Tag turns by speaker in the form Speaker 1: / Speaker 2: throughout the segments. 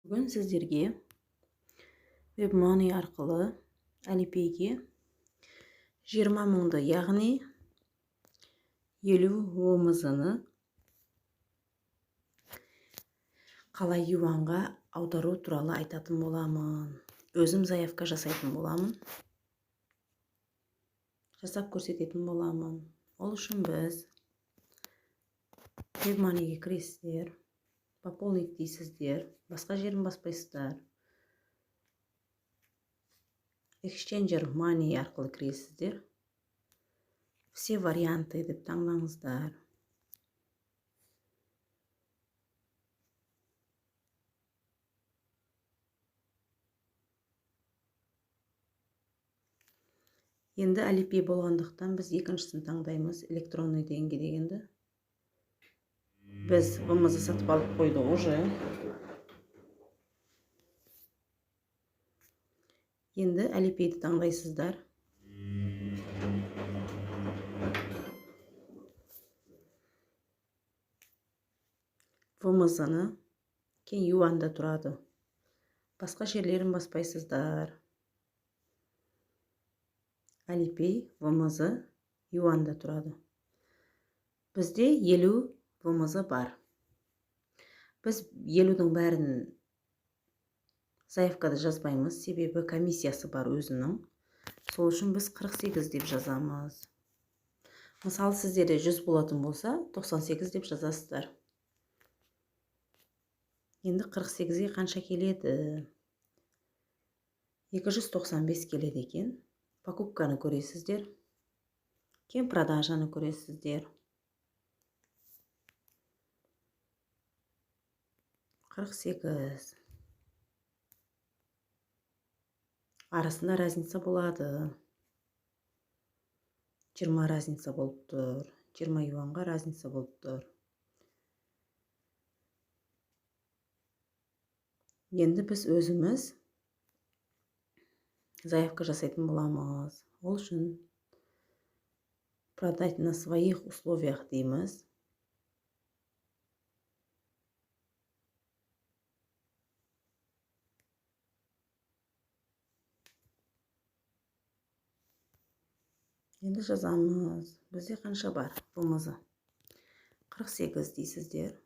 Speaker 1: Бүгін сіздерге WebMoney арқылы Alipay'ге 20 мыңды, яғни 50 ОМЗ-ны қалай юанға аудару туралы айтатын боламын. Өзім заявка жасайтын боламын. Жасап көрсететін боламын. Ол үшін біз WebMoney'ге кіресіздер, пополнить дейсіздер, басқа жерін баспайсыздар. Exchanger Money арқылы кіресіздер. Все варианты деп таңдаңыздар. Енді Alipay болғандықтан біз екіншісін таңдаймыз, электронный деньги дегенді. Біз ВМЗ сатып алып қойдық уже. Енді Alipay'ді таңдайсыздар. ВМЗ-ны кейін юанда тұрады. Басқа жерлерін баспайсыздар. Alipay, ВМЗ юанда тұрады. Бізде 50 ВМЗ бар. Біз 50-дің бәрін заявкада жазбаймыз, себебі комиссиясы бар өзінің. Сол үшін біз 48 деп жазамыз. Мысалы, сіздерде 100 болатын болса, 98 деп жазасыздар. Енді 48-ге қанша келеді? 295 келеді екен. Покупканы көресіздер. Кейін продажаны көресіздер. 48. Арасында разница болады. 20 разница болып тұр. 20 юанға разница болып тұр. Енді біз өзіміз заявка жасайтын боламыз. Ол үшін продать на своих условиях дейміз. Енді жазамыз. Бізде қанша бар? ВМЗ. 48 дейсіздер.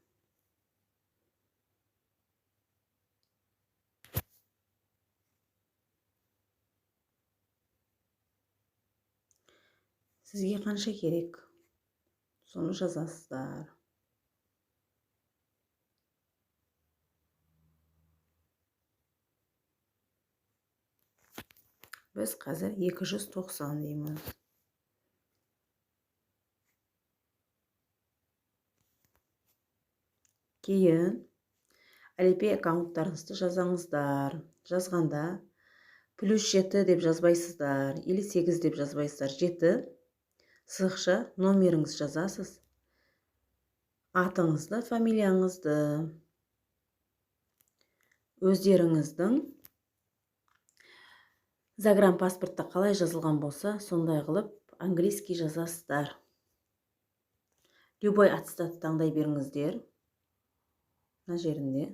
Speaker 1: Сізге қанша керек? Соны жазасыздар. Біз қазір 290 дейміз. Кейін Alipay аккаунттарыңызды жазаңыздар. Жазғанда плюс 7 деп жазбайсыздар, или 8 деп жазбайсыздар. 7 сызықша номеріңіз жазасыз. Атыңызды, фамилияңызды, өздеріңіздің загранпаспортта қалай жазылған болса, сондай қылып английский жазасыздар. Любой аттестатты таңдай беріңіздер. Мына жерінде.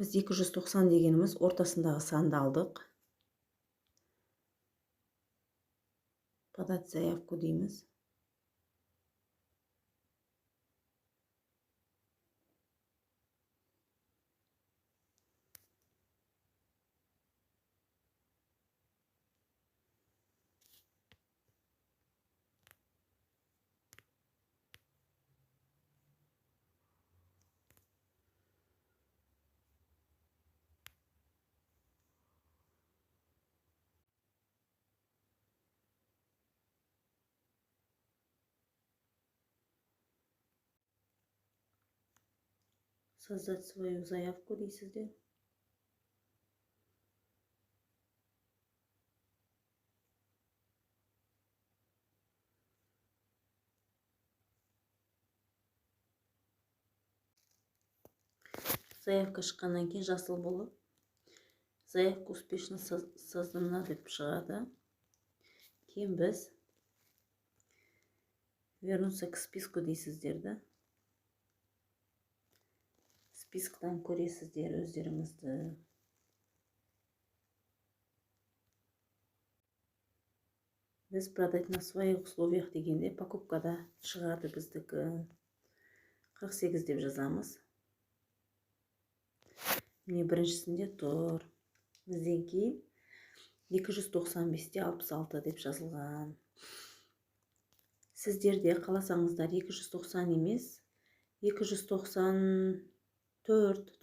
Speaker 1: Біз 290 дегеніміз ортасындағы санды алдық. Подать заявку дейміз. Создать свою заявку дейсіздер. Заявка шыққаннан кейін жасыл болып, заявка успешно создана деп шығады. Кейін біз Вернуться к списку дейсіздер да. Списктан көресіздер өздеріңізді. Біз «продать на своих условиях» дегенде покупкада шығады біздікі. 48 деп жазамыз. Міне, біріншісінде тұр. Бізден кейін 295-те 66 деп жазылған. Сіздер де қаласаңыздар 290 емес, 294,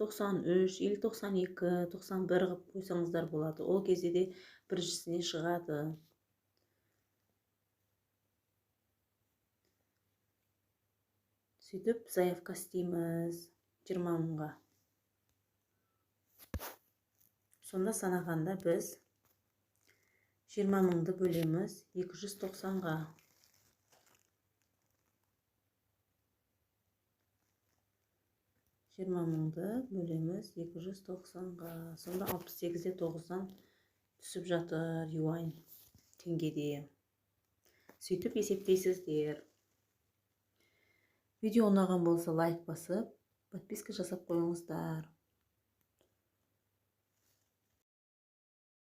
Speaker 1: 93 или 92, 91 қылып қойсаңыздар болады. Ол кезде де біріншісіне шығады. Сөйтіп заявка істейміз 20 мыңға. Сонда санағанда біз 20 мыңды бөлеміз 290-ға. 20 мыңды бөлеміз 290-ға. Сонда 68-де 9-дан түсіп жатыр юань теңгеде. Сөйтіп есептейсіздер. Видео ұнаған болса, лайк басып, подписка жасап қойыңыздар.